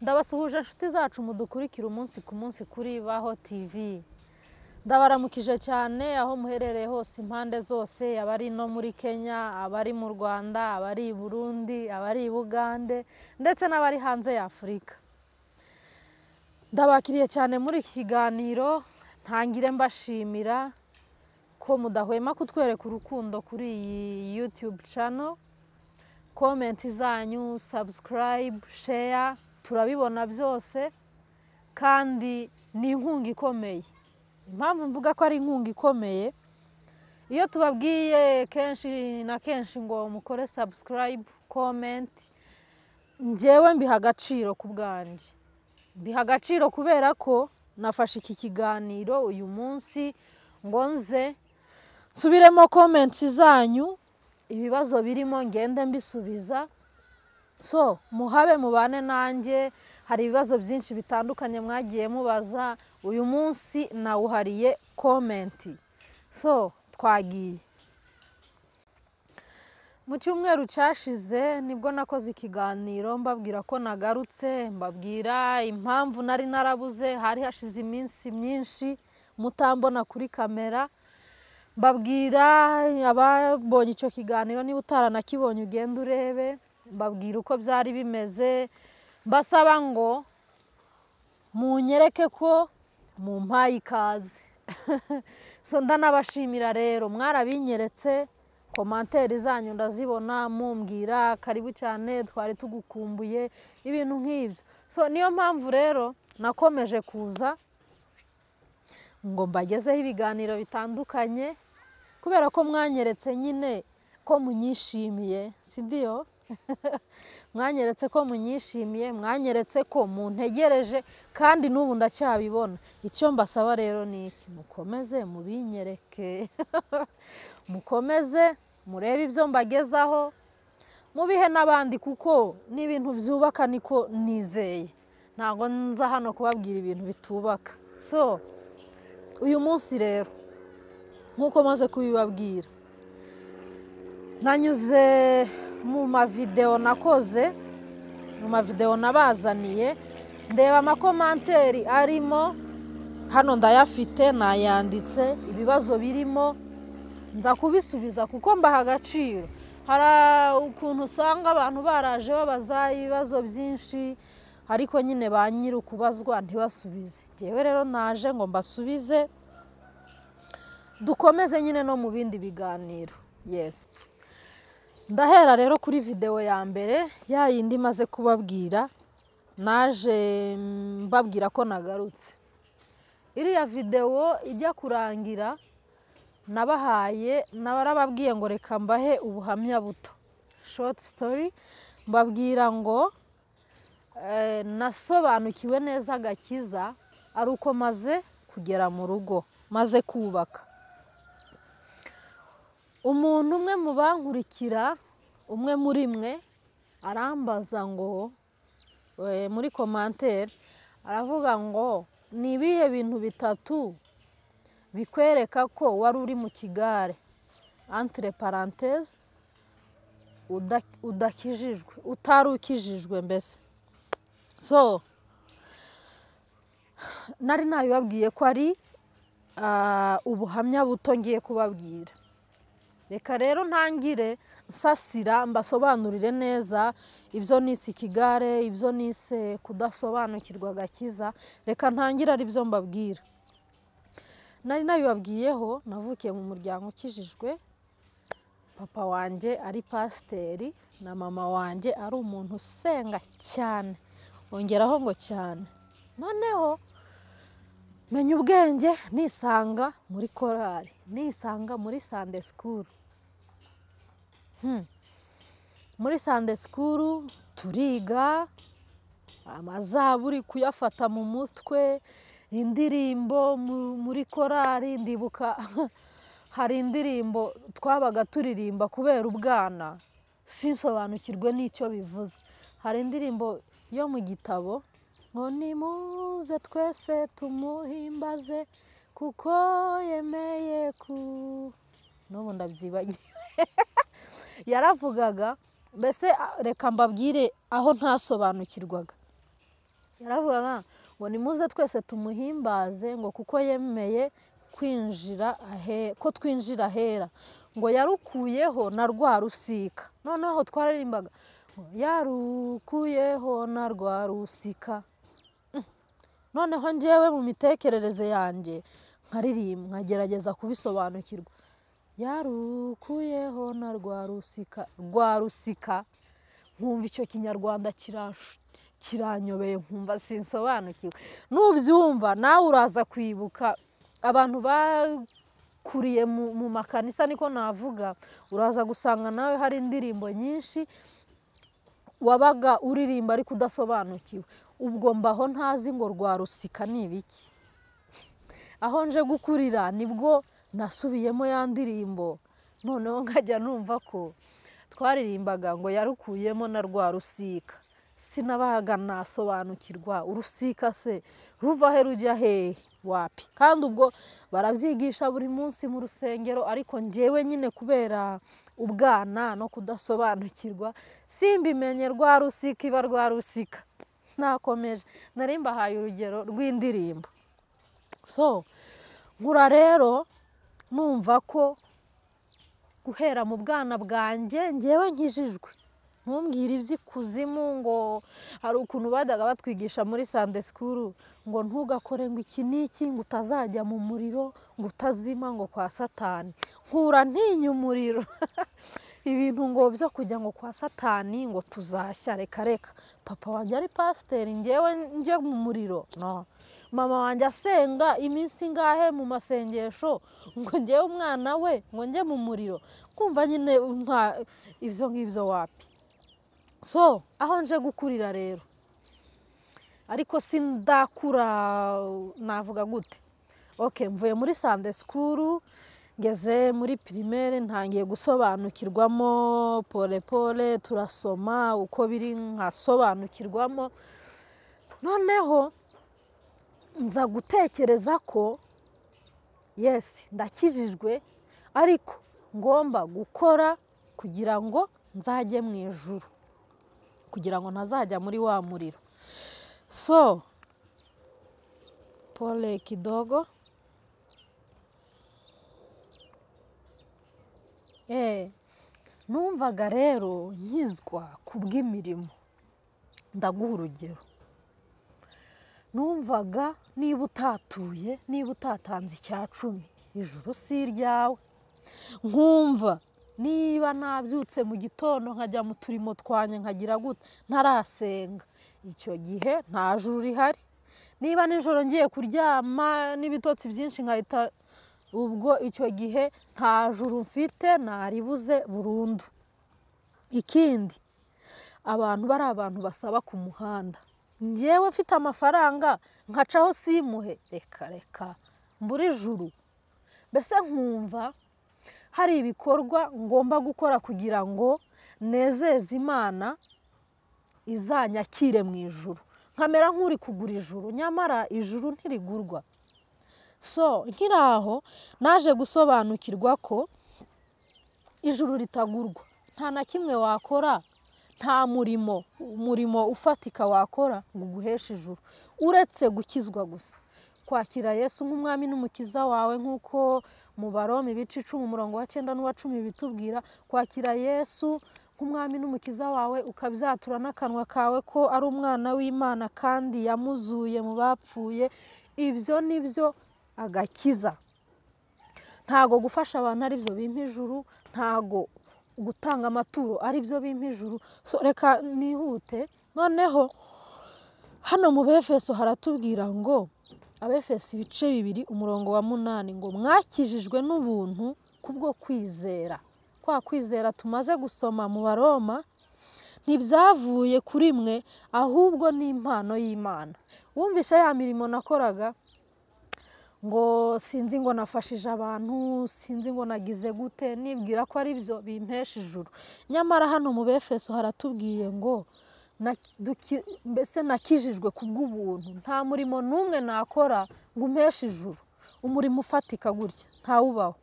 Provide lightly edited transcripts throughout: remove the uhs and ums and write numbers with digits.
Ndabasuhuje inshuti zacu mudukurikira umunsi ku munsi kuri Baho TV. Ndabaramukije cyane aho muherereye hose, impande zose, abari no muri Kenya, abari mu Rwanda, abari i Burundi, abari i Bugande ndetse n'abari hanze ya Afurika. Ndabakiriye cyane muri iki kiganiro, ntangire mbashimira ko mudahwema kutwereka urukundo kuri iyi YouTube channel. Comment zanyu, subscribe, share, turabibona byose kandi ni inkunga ikomeye. Impamvu mvuga ko ari inkunga ikomeye, iyo tubabwiye kenshi na kenshi ngo mukore subscribe, comment, njyewe mbiha agaciro ku bwanjye. Mbiha agaciro kubera ko nafashe iki kiganiro uyu munsi ngo nze nsubiremo comments zanyu, ibibazo birimo ngende mbisubiza. So muhabe mubane nanjye, hari ibibazo byinshi bitandukanye mwagiye mubaza, uyu munsi nawuhariye comment. So twagiye. Mu cyumweru cyashize nibwo nakoze ikiganiro mbabwira ko nagarutse, mbabwira impamvu nari narabuze, hari hashize iminsi myinshi mutambona kuri kamera. Mbabwira ababonye icyo kiganiro, niba utaranakibonye ugende urebe, mbabwira uko byari bimeze, mbasaba ngo munyereke ko mumpaye ikaze. So ndanabashimira rero, mwarabinyeretse, commentaire zanyu ndazibona, mumbwira karibu cyane, twari tugukumbuye, ibintu nk'ibyo. So niyo mpamvu rero nakomeje kuza ngo mbagezeho ibiganiro bitandukanye, kubera ko mwanyeretse nyine ko munyishimiye, si byo? Mwanyeretse ko munyishimiye, mwanyeretse ko muntegereje, kandi n'ubu ndacyabibona. Icyo mbasaba rero ni iki: mukomeze mubinyereke, mukomeze murebe ibyo mbagezaho, mubihe n'abandi, kuko ni ibintu byubaka, niko nizeye. Ntabwo nza hano kubabwira ibintu bitubaka. So uyu munsi rero nk'uko maze kubibabwira, nanyuze mu mavideo nakoze, mu mavideo nabazaniye, ndeba amakomanteri arimo hano, ndayafite, nayanditse, ibibazo birimo nza kubisubiza kuko mbaha agaciro. Hari ukuntu usanga abantu baraje babaza ibibazo byinshi, ariko nyine ba nyiri ukubazwa ntibasubize. Njyewe rero naje ngo mbasubize, dukomeze nyine no mu bindi biganiro. Yes. Ndahera rero kuri video ya mbere, ya yindi maze kubabwira, naje mbabwira ko nagarutse. Iriya video ijya kurangira nabahaye, nabarababwiye ngo reka mbahe ubuhamya buto, short story, mbabwira ngo nasobanukiwe neza agakiza ari uko maze kugera mu rugo, maze kubaka. Umuntu umwe mu bankurikira, umwe muri mwe, arambaza ngo muri commentaire aravuga ngo ni ibihe bintu bitatu bikwereka ko wari uri mu kigare, entre parenthèse udakijijwe, utari ukijijwe mbese. So nari nabibabwiye ko ari ubuhamya buto ngiye kubabwira. Reka rero ntangire nsasira mbasobanurire neza ibyo nise ikigare, ibyo nise kudasobanukirwa agakiza. Reka ntangire ari byo mbabwira. Nari nabibabwiyeho, navukiye mu muryango ukijijwe, papa wanjye ari pasiteri na mama wanjye ari umuntu usenga cyane, ongeraho ngo cyane. Noneho menya ubwenge nisanga muri korali, nisanga muri Sunday school. Muri Sunday school turiga amazaburi kuyafata mu mutwe, indirimbo muri korali. Ndibuka hari indirimbo twabaga turirimba kubera ubwana sinsobanukirwe n'icyo bivuze. Hari indirimbo yo mu gitabo ngo nimuze twese tumuhimbaze kuko yemeye ku, n'ubu ndabyibagiwe. Yaravugaga mbese, reka mbabwire aho ntasobanukirwaga. Yaravugaga ngo nimuze twese tumuhimbaze, ngo kuko yemeye kwinjira ko twinjira ahera, ngo yarukuyeho na rwa rusika. Noneho twaririmbaga ngo yarukuyeho na rwa rusika. Noneho njyewe mu mitekerereze yanjye nkaririmba, nkagerageza kubisobanukirwa, yarukuyeho na rwa rusika, rwa rusika. Nkumva icyo kinyarwanda kiranyobeye, nkumva sinsobanukiwe. Nubyumva nawe uraza kwibuka abantu bakuriye mu makanisa, niko navuga, uraza gusanga nawe hari indirimbo nyinshi wabaga uririmba ariko udasobanukiwe. Ubwo mbaho ntazi ngo rwa rusika ni ibiki. Aho nje gukurira nibwo nasubiyemo ya ndirimbo, noneho nkajya numva ko twaririmbaga ngo yarukuyemo na rwa rusika. Sinabaga nasobanukirwa urusika se ruva he rujya hehe, wapi. Kandi ubwo barabyigisha buri munsi mu rusengero, ariko njyewe nyine kubera ubwana no kudasobanukirwa simbimenye rwa rusika iba rwa rusika. Nakomeje, nari mbahaye urugero rw'indirimbo. So nkura rero numva ko guhera mu bwana bwanjye njyewe nkijijwe, ntumbwire iby'ikuzimu, ngo hari ukuntu bajyaga batwigisha muri Sunday school ngo ntugakore ngo iki n'iki, ngo utazajya mu muriro, ngo utazima, ngo kwa Satani. Nkura ntinya umuriro. Ibintu ngo byo kujya ngo kwa Satani ngo tuzashya, reka reka. Papa wanjye ari pasiteri, njyewe njye mu muriro no. Mama wanjye asenga iminsi ingahe mu masengesho, ngo njyewe umwana we ngo njye mu muriro. Kumva nyine ibyo ngibyo wapi. So aho nje gukurira rero, ariko sindakura navuga gute. Okay, mvuye muri Sunday school ngeze muri primaire, ntangiye gusobanukirwamo pole pole, turasoma uko biri nkasobanukirwamo. Noneho nza gutekereza ko yes ndakijijwe, ariko ngomba gukora kugira ngo nzajye mu ijuru, kugira ngo ntazajya muri wa muriro. So pole kidogo. Numvaga rero nkizwa kubw'imirimo. Ndaguha urugero, numvaga niba utatuye, niba utatanze icya cumi, ijuru si iryawe. Nkumva niba nabyutse mu gitondo nkajya mu turimo twanye nkagira gute ntarasenga, icyo gihe nta juru rihari. Niba nijoro ngiye kuryama n'ibitotsi byinshi nkahita, ubwo icyo gihe nta juru mfite, naribuze burundu. Ikindi, abantu bari abantu basaba ku muhanda, njyewe mfite amafaranga nkacaho simuhe, reka reka mbura ijuru. Mbese nkumva hari ibikorwa ngomba gukora kugira ngo nezeze Imana izanyakire mu ijuru, nkamera nk'uri kugura ijuru, nyamara ijuru ntirigurwa. So nkiri aho naje gusobanukirwa ko ijuru ritagurwa, nta na kimwe wakora, nta murimo umurimo ufatika wakora ngo uguheshe ijuru, uretse gukizwa gusa, kwakira Yesu nk'umwami n'umukiza wawe, nk'uko mu Baroma ibice 10 umurongo wa 9 n'uwa 10 bitubwira. Kwakira Yesu nk'umwami n'umukiza wawe, ukabyatura n'akanwa kawe ko ari umwana w'Imana kandi yamuzuye mu bapfuye, ibyo nibyo agakiza. Ntago gufasha abantu ari byo bimpa ijuru, ntago gutanga amaturo ari byo bimpa ijuru. So reka nihute. Noneho hano mu Befeso haratubwira ngo, Abefeso ibice 2 umurongo wa 8, ngo mwakijijwe n'ubuntu kubwo kwizera. Kwa kwizera tumaze gusoma mu Baroma, ntibyavuye kuri mwe ahubwo ni impano y'Imana. Wumvisha ya mirimo nakoraga, ngo sinzi ngo nafashije abantu, sinzi ngo nagize gute, nibwira ko ari byo bimpesha ijuru. Nyamara hano mu Befeso haratubwiye ngo mbese nakijijwe kubw'ubuntu, nta murimo n'umwe nakora ngo umpeshe ijuru. Umurimo ufatika gutya ntawubaho.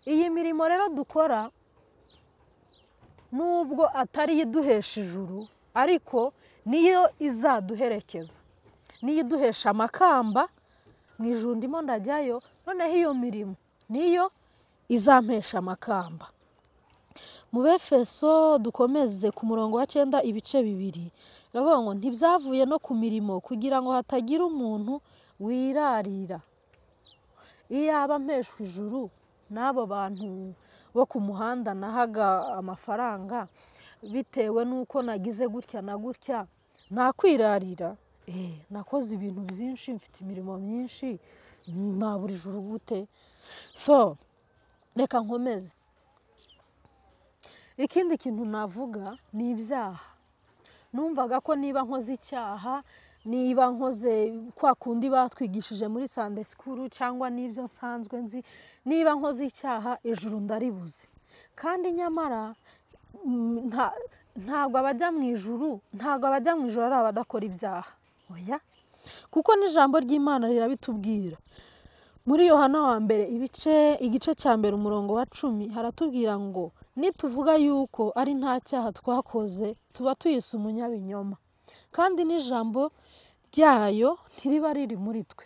Iyi mirimo rero dukora nubwo atari iduhesha ijuru, ariko Niyo izaduherekeza, niyo iduhesha amakamba. Mu ijuru ndimo ndajyayo, noneho iyo mirimo niyo izampesha amakamba. Mu Befeso dukomeze ku murongo wa 9 ibice 2, biravuga ngo ntibyavuye no ku mirimo kugira ngo hatagira umuntu wirarira. Iyaba mpeshwa ijuru n'abo bantu bo ku muhanda nahaga amafaranga bitewe n'uko nagize gutya na gutya, nakwirarira. Nakoze ibintu byinshi, mfite imirimo myinshi, nabura ijuru gute? So reka nkomeze. Ikindi kintu navuga ni ibyaha. Numvaga ko niba nkoze icyaha, niba nkoze kwa kundi batwigishije muri Sunday school cyangwa n'ibyo nsanzwe nzi, niba nkoze icyaha ijuru ndaribuze. Kandi nyamara ntabwo abajya mu ijuru, ntabwo abajya mu ijuru ari abadakora ibyaha. Oya, kuko n'ijambo ry'Imana rirabitubwira. Muri Yohana wa mbere igice cya 1 umurongo wa 10 haratubwira ngo nituvuga yuko ari nta cyaha twakoze tuba tuyise umunyabinyoma, kandi n'ijambo ryayo ntiriba riri muri twe.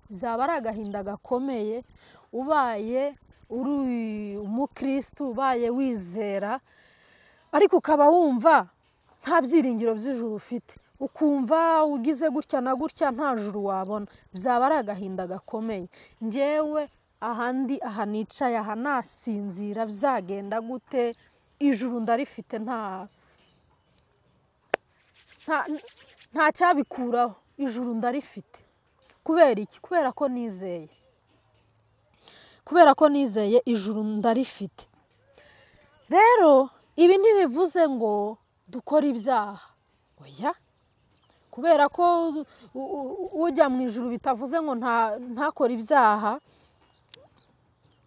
Bizaba ari agahinda gakomeye ubaye uri umukristo, ubaye wizera, ariko ukaba wumva nta byiringiro by'ijuru ufite, ukumva ugize gutya na gutya nta juru wabona. Byaba ari agahinda gakomeye. Njyewe ahandi aha nicaye aha nasinzira byagenda gute, ijuru ndarifite, nta cyabikuraho, ijuru ndarifite. Kubera iki? Kubera ko nizeye, kubera ko nizeye ijuru ndarifite. Rero ibi ntibivuze ngo dukore ibyaha, oya. Kubera ko ujya mu ijuru bitavuze ngo ntakore ibyaha.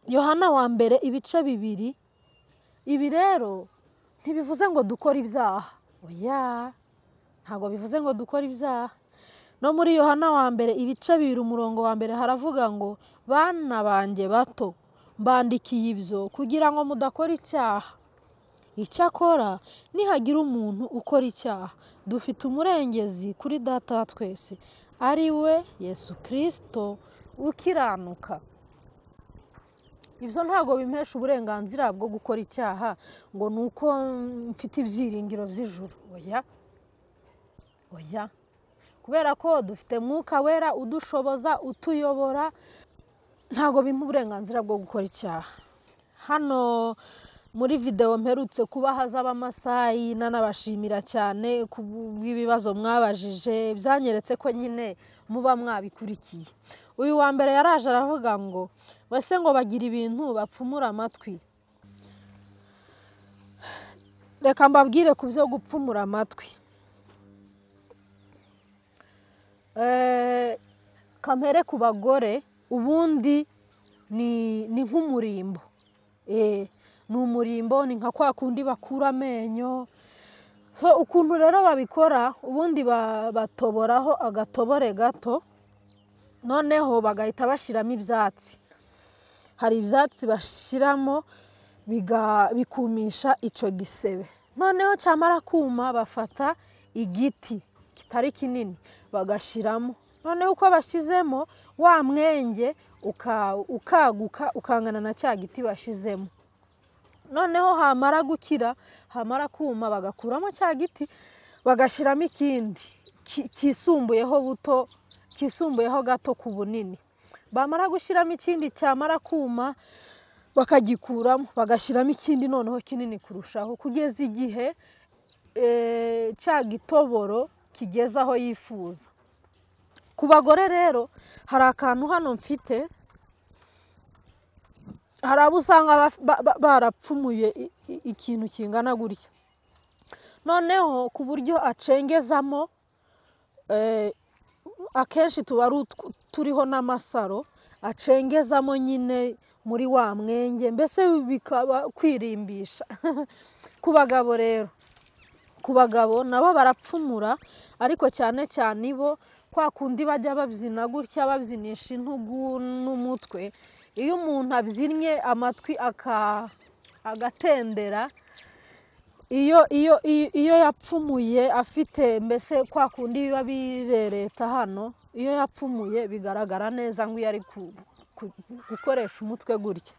Yohana wa mbere ibice 2, ibi rero ntibivuze ngo dukore ibyaha, oya, ntabwo bivuze ngo dukore ibyaha. No muri Yohana wa mbere ibice 2 umurongo wa 1 haravuga ngo bana banjye bato mbandikiye ibyo kugira ngo mudakora icyaha. Icyakora nihagira umuntu ukora icyaha, dufite umurengezi kuri Data wa twese, ari we Yesu Kristo ukiranuka. Ibyo ntabwo bimpesha uburenganzira bwo gukora icyaha ngo nuko mfite ibyiringiro by'ijuru, oya, oya. Kubera ko dufite Mwuka Wera udushoboza, utuyobora, ntabwo bimpa uburenganzira bwo gukora icyaha. Hano muri video mperutse kubaha z'Abamasayi, nanabashimira cyane kubw'ibibazo mwabajije, byanyeretse ko nyine muba mwabikurikiye. Uyu wa mbere yaraje aravuga ngo bese ngo bagira ibintu bapfumura amatwi. Reka mbabwire ku byo gupfumura amatwi. Kamere ku bagore ubundi ni nk'umurimbo. Ni umurimbo, ni nka kwa kundi bakura amenyo. So ukuntu rero babikora, ubundi batoboraho agatobore gato, noneho bagahita bashyiramo ibyatsi. Hari ibyatsi bashyiramo bikumisha icyo gisebe. Noneho cyamara kuma bafata igiti kitari kinini bagashyiramo. Noneho uko bashyizemo wa mwenge ukaguka ukangana na cya giti bashyizemo. Noneho hamara gukira, hamara kuma, bagakuramo cya giti bagashyiramo ikindi kisumbuyeho buto, kisumbuyeho gato ku bunini. Bamara gushyiramo ikindi cyamara kuma bakagikuramo, bagashyiramo ikindi noneho kinini kurushaho, kugeza igihe cya gitoboro kigeze aho yifuza. Ku bagore rero hari akantu hano mfite, hari abo usanga barapfumuye ikintu kingana gutya, noneho ku buryo acengezamo, akenshi tuba turiho n'amasaro, acengezamo nyine muri wa mwenge, mbese bikaba kwirimbisha. Ku bagabo rero, ku bagabo nabo barapfumura, ariko cyane cyane bo kwa kundi bajya babyina gutya, babyinisha intugu n'umutwe. Iyo umuntu abyinnye amatwi agatendera, Iyo yapfumuye afite mbese kwa kundi biba birereta hano, iyo yapfumuye bigaragara neza ngo iyo ari gukoresha umutwe gutya.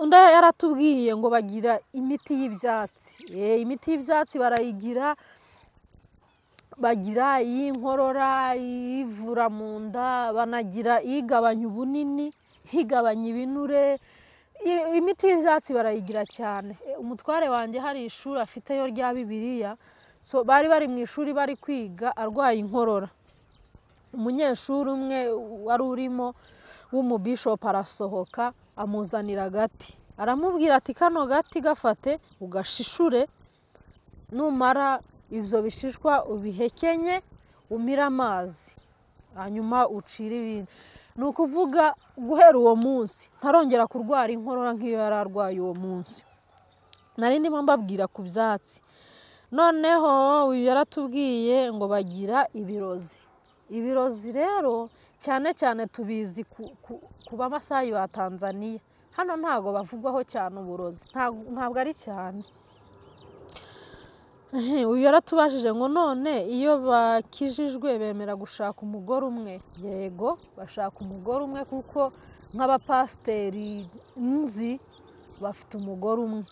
Undi yaratubwiye ngo bagira imiti y'ibyatsi. Imiti y'ibyatsi barayigira, bagira iy'inkorora, iyivura mu nda, banagira igabanya ubunini, igabanya ibinure. Imiti y'ibyatsi barayigira cyane. Umutware wanjye hari ishuri afiteyo rya Bibiliya, so bari bari mu ishuri bari kwiga arwaye inkorora. Umunyeshuri umwe wari urimo w'umubishopu arasohoka amuzanira agati, aramubwira ati kano gati gafate ugashishure, numara ibyo bishishwa ubihekenye umire amazi, hanyuma ucire ibindi. Ni ukuvuga guhera uwo munsi ntarongera kurwara inkorora nk'iyo yari arwaye uwo munsi. Nari ndimo mbabwira ku byatsi. Noneho uyu yaratubwiye ngo bagira ibirozi. Ibirozi rero cyane cyane tubizi ku Bamasayi ba Tanzania. Hano ntago bavugwaho cyane uburozi, ntabwo ari cyane. Uyu yaratubajije ngo none iyo bakijijwe bemera gushaka umugore umwe? Yego, bashaka umugore umwe kuko nk'abapasiteri nzi bafite umugore umwe.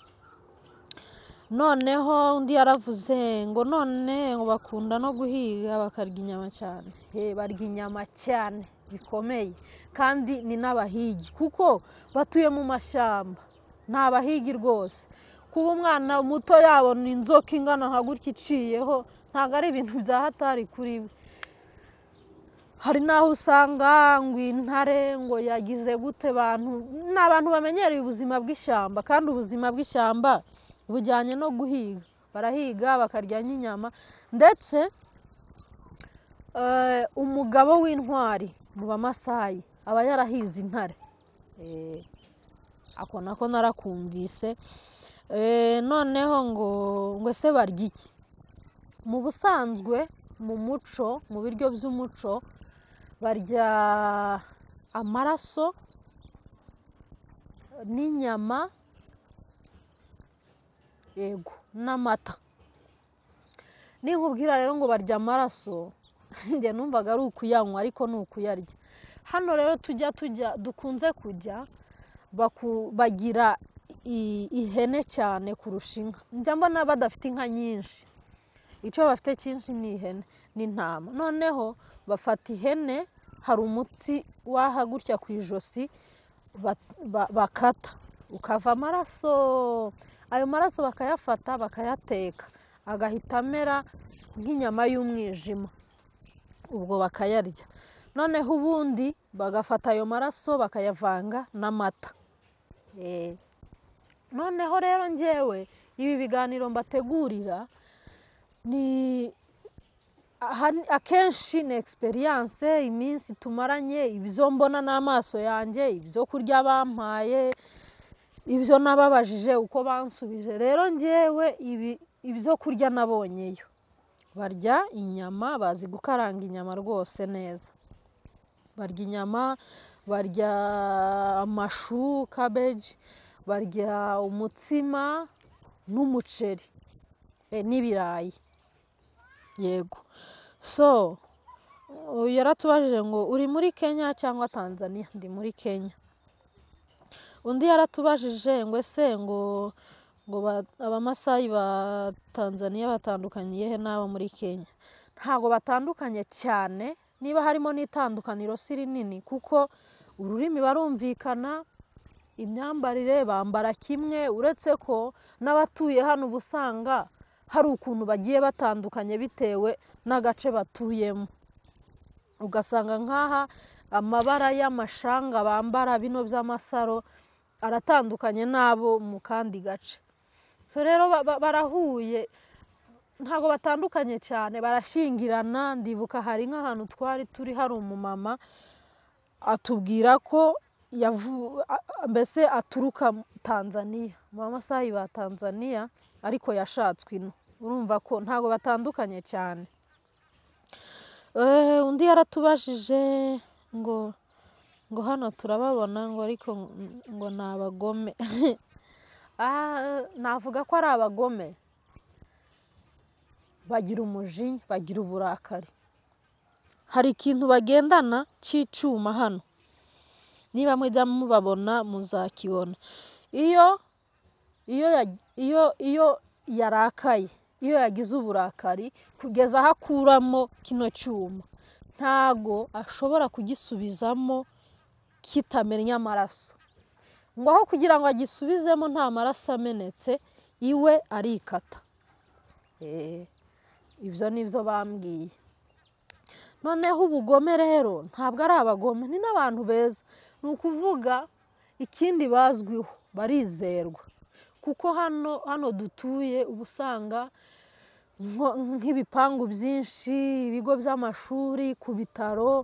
Noneho undi yaravuze ngo none ngo bakunda no guhiga bakarya inyama cyane. Barya inyama cyane bikomeye, kandi ni n'abahigi kuko batuye mu mashyamba, ni abahigi rwose. Kuba umwana muto yabona inzoka ingana nka gutya iciyeho ntabwo ari ibintu bya hatari kuri we. Hari n'aho usanga ngo intare ngo yagize gute, bantu ni abantu bamenyereye ubuzima bw'ishyamba, kandi ubuzima bw'ishyamba bujyanye no guhiga. Barahiga bakarya n'inyama, ndetse umugabo w'intwari mu Bamasayi aba yarahize intare. Ako nako narakumvise. Noneho ngo ese barya iki? Mu busanzwe mu muco, mu biryo by'umuco barya amaraso n'inyama, yego, n'amata. Ninkubwira rero ngo barya amaraso, njye numvaga ari ukuyanywa ariko ni ukuyarya. Hano rero tujya dukunze kujya bagira ihene cyane kurusha inka. Njya mbona badafite inka nyinshi, icyo bafite cyinshi ni ihene n'intama. Noneho bafata ihene, hari umutsi waha gutya ku ijosi bakata ukava amaraso. Ayo maraso bakayafata bakayateka agahita amera nk'inyama y'umwijima, ubwo bakayarya. Noneho ubundi bagafata ayo maraso bakayavanga n'amata. Noneho rero njyewe ibi biganiro mbategurira ni akenshi ni experience, iminsi tumaranye, ibyo mbona n'amaso yanjye, ibyo kurya bampaye, ibyo nababajije uko bansubije. Rero njyewe ibyo kurya nabonyeyo, barya inyama, bazi gukaranga inyama rwose neza. Barya inyama, barya amashu, cabbage, barya umutsima n'umuceri n'ibirayi. Yego. So yaratubajije ngo uri muri Kenya cyangwa Tanzania? Ndi muri Kenya. Undi yaratubajije ngo ese ngo Abamasayi ba Tanzania batandukaniye he n'abo muri Kenya? Ntago batandukanye cyane, niba harimo n'itandukaniro si rinini, kuko ururimi barumvikana, imyambarire bambara kimwe, uretse ko n'abatuye hano uba usanga hari ukuntu bagiye batandukanye bitewe n'agace batuyemo. Ugasanga nk'aha amabara y'amashanga bambara bino by'amasaro aratandukanye n'abo mu kandi gace. So rero barahuye, ntago batandukanye cyane, barashingirana. Ndibuka hari nk'ahantu twari turi hari umumama atubwira ko mbese aturuka Tanzania, mu Bamasayi ba Tanzania, ariko yashatswe ino. Urumva ko ntago batandukanye cyane. Undi yaratubajije ngo hano turababona ngo ariko ngo ni abagome. Navuga ko ari abagome, bagira umujinya, bagira uburakari. Hari ikintu bagendana cy'icyuma hano, niba mujya mubabona muzakibona. Iyo iyo iyo iyo yarakaye, iyo yagize uburakari kugeza aho akuramo kino cyuma, ntago ashobora kugisubizamo kitamennye amaraso. Ngo aho kugira ngo agisubizemo nta maraso amenetse, iwe arikata. Ibyo nibyo bambwiye. Noneho ubugome rero ntabwo ari abagome, ni n'abantu beza. Ni ukuvuga ikindi bazwiho, barizerwa. Kuko hano dutuye uba usanga nk'ibipangu byinshi, ibigo by'amashuri, ku bitaro,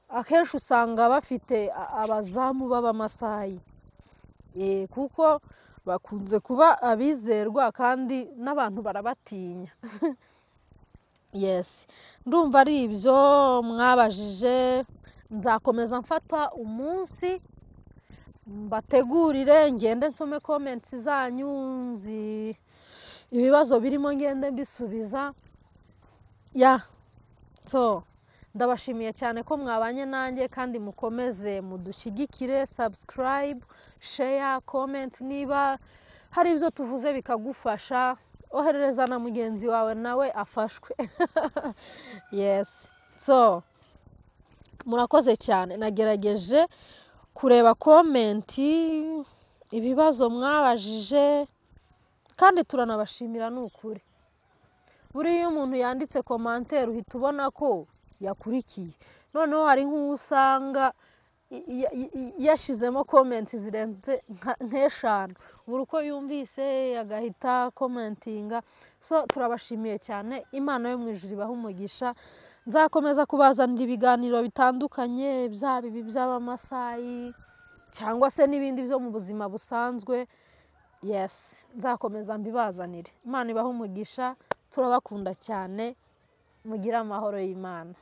akenshi usanga bafite abazamu b'abamasayi. Kuko bakunze kuba abizerwa kandi n'abantu barabatinya. Yes, ndumva ari ibyo mwabajije. Nzakomeza mfata umunsi mbategurire, ngende nsome comments zanyu, nzi ibibazo birimo ngende mbisubiza. Ya so ndabashimiye cyane ko mwabanye nanjye, kandi mukomeze mudushyigikire, subscribe, share, comment. Niba hari ibyo tuvuze bikagufasha, oherereza na mugenzi wawe nawe afashwe. Yes, so murakoze cyane. Nagerageje kureba comment, ibibazo mwabajije, kandi turanabashimira. Ni ukuri, buriya iyo umuntu yanditse commentaire uhita ubona ko yakurikiye. Noneho hari nk'uwo usanga yashizemo comment zirenze nk'eshanu, buri uko yumvise agahita commentinga. So turabashimiye cyane, Imana yo mu ijuru ibahe umugisha. Nzakomeza kubazanira ibiganiro bitandukanye, byaba ibi by'abamasayi cyangwa se n'ibindi byo mu buzima busanzwe. Yes, nzakomeza mbibazanire. Imana ibahe umugisha, turabakunda cyane, mugire amahoro y'Imana.